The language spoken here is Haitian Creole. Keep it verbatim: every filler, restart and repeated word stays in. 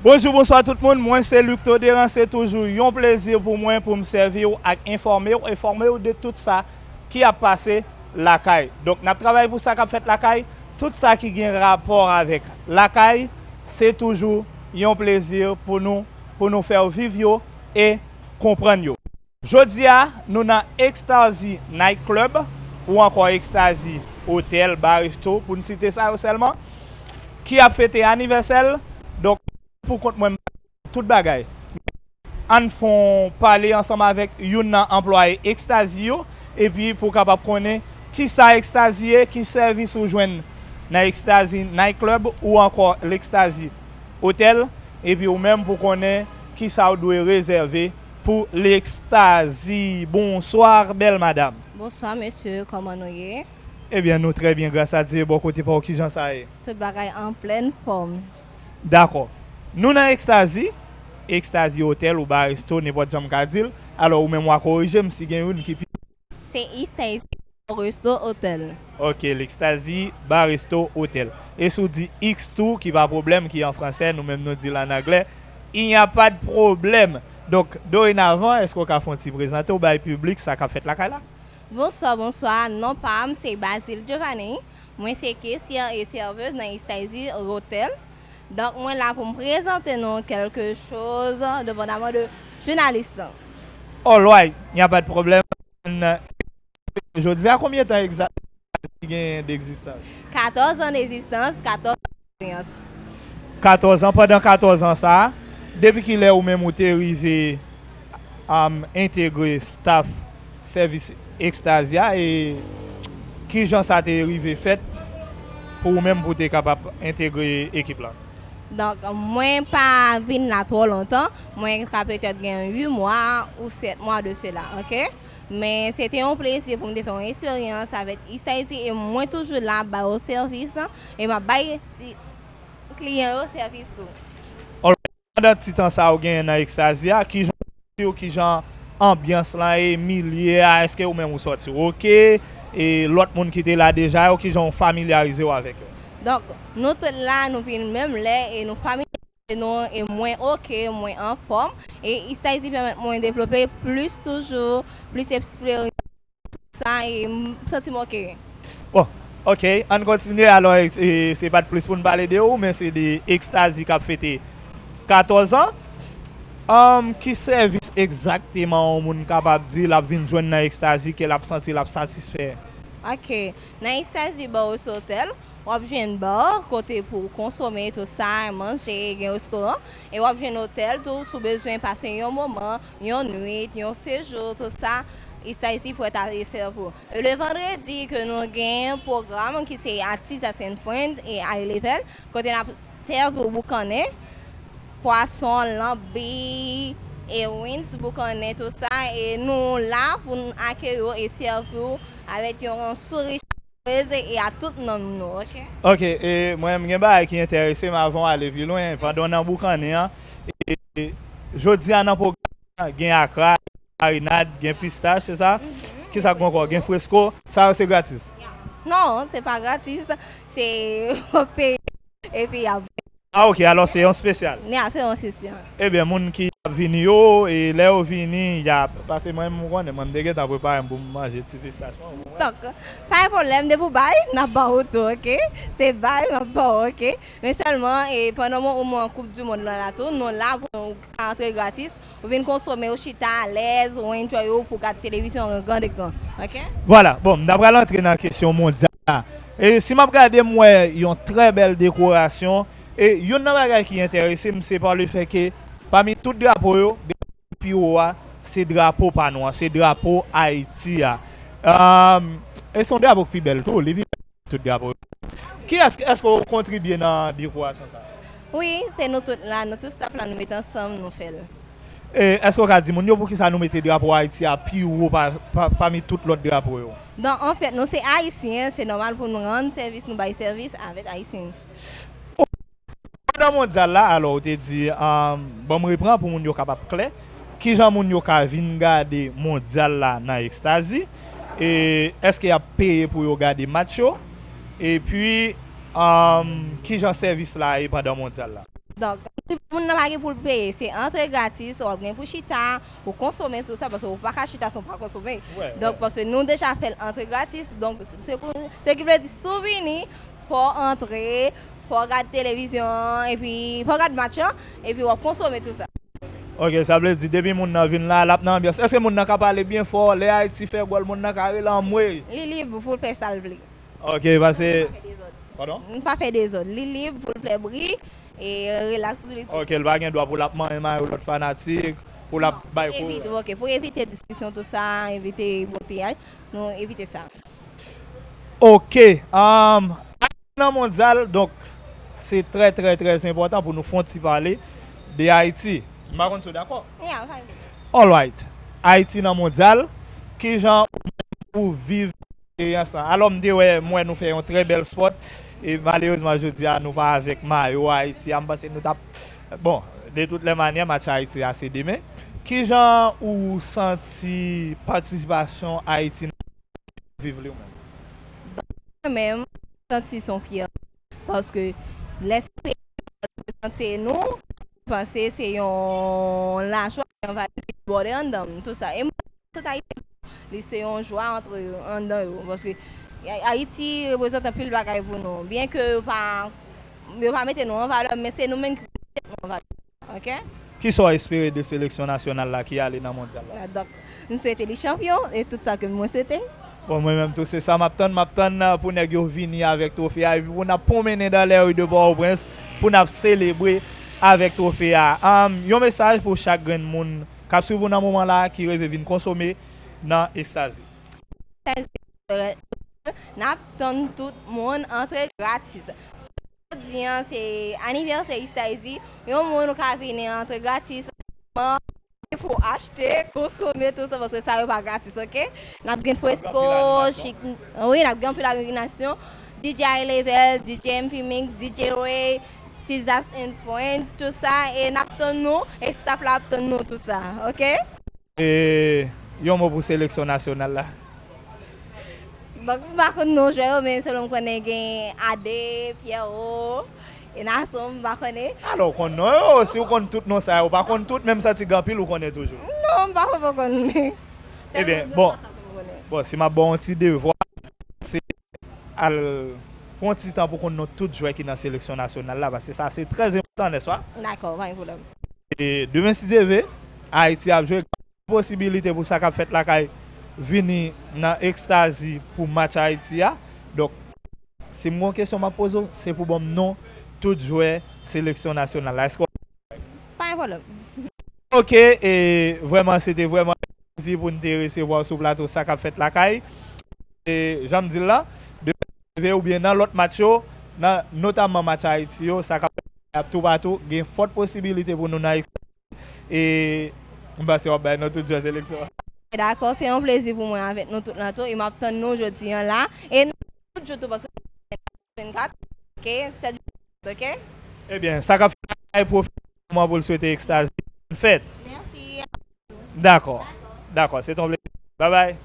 Bonjou, bonswa tout moun. Mwen se Luc Toderan. Se toujou yon plezi pou mwen pou m sèvi w ak enfòme w, enfòme w de tout sa ki ap pase lakay. Donk, n ap travay pou sa k ap fèt lakay. Tout sa ki gen rapò avèk lakay, se toujou yon plezi pou nou, pou nou fè w viv yo e konprann yo. Jodi a, nou nan Extasie Night Club ou ankò Extasie Hotel, Bar, Resto, pou n site sa yo sèlman, ki ap fete anivèsè l. Donk, pou kont mwen, m tout bagay. Ann fè yon pale ansanm avèk youn nan anplwaye Extasie yo, epi pou w kapab konnen kisa Extasie ye, ki sèvis ou jwenn nan Extasie Night Club ou ankò L'Extasie Hotel, epi ou menm pou konnen kisa w dwe rezève pou L'Extasie. Bonswa, bèl madam. Bonswa, mesye, kòman nou ye? Ebyen, nou trè byen, gras a Dye. Bò kote pa w, kijan sa ye? Tout bagay an plèn fòm. Dakò. Nou nan Extasie, Extasie Hotel ou Bar Resto, nenpòt jan m ka di l. Alò, ou menm w a korije m si gen youn ki pi. Se Extasie Bar Resto Hotel. Ok, L'Extasie Bar Resto Hotel. E si w di X two, ki pa pwoblèm, ki an fransè, nou menm nou di l an anglè, il n'y a pas de problème. Donk, dorenavan, èske w ka fè yon ti prezante w bay piblik sa k ap fèt lakay la? Bonswa, bonswa. Non pa m se Basile Giovanni. Mwen se kesyè e sèvez nan Extasie Hotel. Donk, mwen la pou m prezante nou kèlke choz, depandaman de jounalis lan. Alright, y a pa de pwoblèm. Jodi a, konbyen tan egzak ki gen degzistans? Katòz an degzistans, katòz an eksperyans. Katòz an, pandan katòz an sa a, depi kilè ou menm ou te rive, um, entegre staff sèvis Extasie a, e kijan sa te rive fèt pou ou menm pou w te kapab entegre ekip la? Donk, mwen pa vin la twò lontan. Mwen ka petèt gen uit mwa ou sèt mwa de sela, ok? Men se te yon plezi pou m te fè yon eksperyans avèk Extasie e mwen toujou la ap ba yo sèvis lan e m ap bay si, kliyan yo sèvis tou. Pandan ti tan sa ou genyen nan Extasie a, kijan ou santi w, kijan anbyans lan ye, milye a, èske ou menm ou sòti w oke? E lòt moun ki te la deja yo, kijan w familyarize w avèk yo? Donk, nou tout la, nou vin menm lè e nou familyarize nou e mwen oke, mwen anfòm. E Extasie pèmèt mwen devlope plis toujou, plis eksperyans. Sa e m santi m oke. Bon, oke, ann kontinye. Alò, e, e, se pa t plis pou n pale de ou, men se de Extasie k ap fete katòz an. Um, ki sèvis egzakteman yon moun kapab di l ap vin jwenn nan Extasie ke l ap santi l ap satisfè? Oke, nan Extasie Bar Resto Hotel, w ap jwenn bar, kote pou w konsome tout sa, manje, gen restoran, e w ap jwenn otèl tou, si w bezwen pase yon moman, yon nwit, yon sejou, tout sa, Extasie prèt a sèvi w. E le vandredi ke nou gen pwogram ki se Artisans and Friends e High Level, kote n ap sèvi w boukannen, pwason, lanbi, e wings, boukannen, tout sa, e nou la pou n akeyi w e sèvi w avèk yon souri. Eze e a tout nanm nou, oke? Oke, e mwen, m gen bagay ki enterese m avan w ale pi lwen. Pandan w nan boukannen an, e, e, jodi a nan pwogram nan, gen akra, marinad, gen pistach, se sa? Mhm. Kisa k gen ankò? Gen fresko. Sa yo se gratis? Non, se pa gratis. Se w ap peye. Epi y ap Ah, ok, alò se yon espesyal. Ya, se yon espesyal. Ebyen, moun ki ap vini yo, e lè yo vini, y a, paske mwen, m konnen, mwen, m te gentan prepare m pou m manje ti pistach mwen, ou konprann? Donk, pa gen pwoblèm, depi w bay, n ap ba w tou, ok? Se bay, n ap ba w, ok? Men sèlman, e pandan mwen, ou mwen Koup di Mond lan la tou, nou la pou nou ka antre gratis. Ou vin konsome, ou chita alèz, ou enjoy ou pou gad televizyon nan gran ekran, ok? Vwala, bon, m ta pral antre nan kesyon mondyal la. E si m ap gade, m wè yon trè bèl dekorasyon. E youn nan bagay ki enterese m, se pa le fè ke pami tout drapo yo, drapo pi wo a, se drapo pa nou an, se drapo Ayiti a. Ahn, e se yon drapo ki pi bèl tou, li pi bèl tout drapo yo. Kiyès, èske w kontribye nan dekorasyon sa a? Wi, se nou tout la, nou tout staff la, nou met ansanm, nou fè l. E èske w ka di moun yo poukisa nou mete drapo Ayiti a pi wo pa, pa, pami tout lòt drapo yo? Bon, anfèt, nou se Ayisyen, se nòmal pou nou rann sèvis, nou bay sèvis avèk Ayisyen. Pandan mondyal la, alò, ou te di, um, ban m repran pou moun yo kapab klè, kijan moun yo ka vin gade mondyal la nan Extasie? E èske y ap peye pou yo gade match yo? Epi, um, kijan sèvis la ye pandan mondyal la? Donk, moun nan pa gen pou l peye, se antre gratis, w ap gen pou chita, ou konsome tou sa, paske ou pa ka chita san w pa konsome. Donk, paske nou deja fè l antre gratis, donk, se kou, se ki vle di, si w vini, fò w antre, fò w gad televizyon an, epi fò w gad match lan, epi w ap konsome tou sa. Ok, sa vle di, depi moun nan vin la, l ap nan anbyans. Èske moun nan ka pale byen fò? Lè Ayiti fè gòl, moun nan ka rele anmwey? Li lib pou l fè sa l vle. Ok, pase. Padon? N pa fè dezòd. Li lib pou l fè bri e relaks tou li tou. Ok, l pa gen dwa pou l ap manyen mayo lòt fanatik, pou l ap bay kou. Evite, ok, pou evite diskisyon tou sa, evite bouteyaj, nou evite sa. Ok, um, nan mondyal, donk, se trè, trè, trè enpòtan pou nou fè yon ti pale de Ayiti. M pa konn si w dakò. Yeah, fine. Alright. Ayiti nan mondyal, kijan ou viv eksperyans lan? Alò, m te wè, m wè nou fè yon trè bèl spòt, e malerezman, jodi a, nou pa avèk mayo Ayiti a. M panse nou t ap, bon, de tout lè manyè, match Ayiti a se demen. Kijan ou santi patisipasyon Ayiti nan viv li ou menm? Bon, mwen menm, m santi se yon fyète. Paske lè se peyi nou reprezante nou, m panse se yon lajwa, yon vibe ki debòde anndan m, tou sa. E m tout Ayisyen, li se yon jwa antre yo, anndan yo. Paske Ayiti reprezante anpil bagay pou nou. Byen ke yo pa, yo pa mete nou an valè, men se nou menm ki mete nou an valè. Ok? Kisa w espere de seleksyon nasyonal la ki ale nan mondyal la? Ah, donk, m swete li chanpyon, e tout sa ke mwen swete. Bon, mwen menm tou, se sa m ap tann. M ap tann, uh, pou nèg yo vini avèk twofe a, epi pou n ap pwomennen dans les rues de Port-au-Prince, pou n ap selebre avèk twofe a. Um, yon mesaj pou chak grenn moun k ap swiv ou nan moman la, ki reve vin konsome nan Extasie. N ap tann tout moun antre gratis. Jodi an, se anivèsè Extasie. Yon moun ou ka vini antre gratis. Sèlman, pou achte, konsome, tou sa, paske sa yo pa gratis, ok? N ap gen fresko, chik, wi, n ap gen anpil animasyon. D J High Level, D J M P Mix, D J Ray, Tizas and Friends, tou sa, e n ap tann nou, e staff la ap tann nou, tou sa, ok? E yon mo pou seleksyon nasyonal la? Bon, m pa konn non jwè yo, men selon m konnen gen Ade, Pierrot, e Nason, m pa konnen. Alò, w konn non yo, si w konn tout non sa yo, w pa konn tout, menm santi gen anpil ou konnen toujou? Non, m pa ko konn. Ebyen, bon, bon, si m ap ba w yon ti devwa, se al pran yon ti tan pou konn non tout jwè ki nan seleksyon nasyonal la, paske sa se trè enpòtan, nèspa? Dakò, pa gen pwoblèm. E demen, si Dye ve, Ayiti ap jwe, posibilite pou sa k ap fèt lakay vini nan Extasie pou match Ayiti a. Donk, si m gen yon kesyon m ap poze w, se pou ban m non tout jwè seleksyon nasyonal la. Èske w... Pa gen pwoblèm. Ok, e vrèman, se te vrèman yon plezi pou n te resevwa w sou plato Sa k ap fèt lakay. E jan m di l la, demen, oubyen nan lòt match yo, nan, notamman match Ayiti yo, sa k ap fèt ap toupatou, gen fòt posibilite pou nou nan Extasie. E m panse w ap bay non tout jwè seleksyon an. Dakò, se yon plezi pou mwen avèk nou tout lan tou, e m ap tann nou jodi an la. E nou tout jou tou, paske vennkat, ok, sèt jou, ok? Ebyen, Sa k ap fèt lakay pwofite moman pou l swete Extasie bòn fèt. Mèsi. Dakò. Dakò, se te yon plezi. Babay.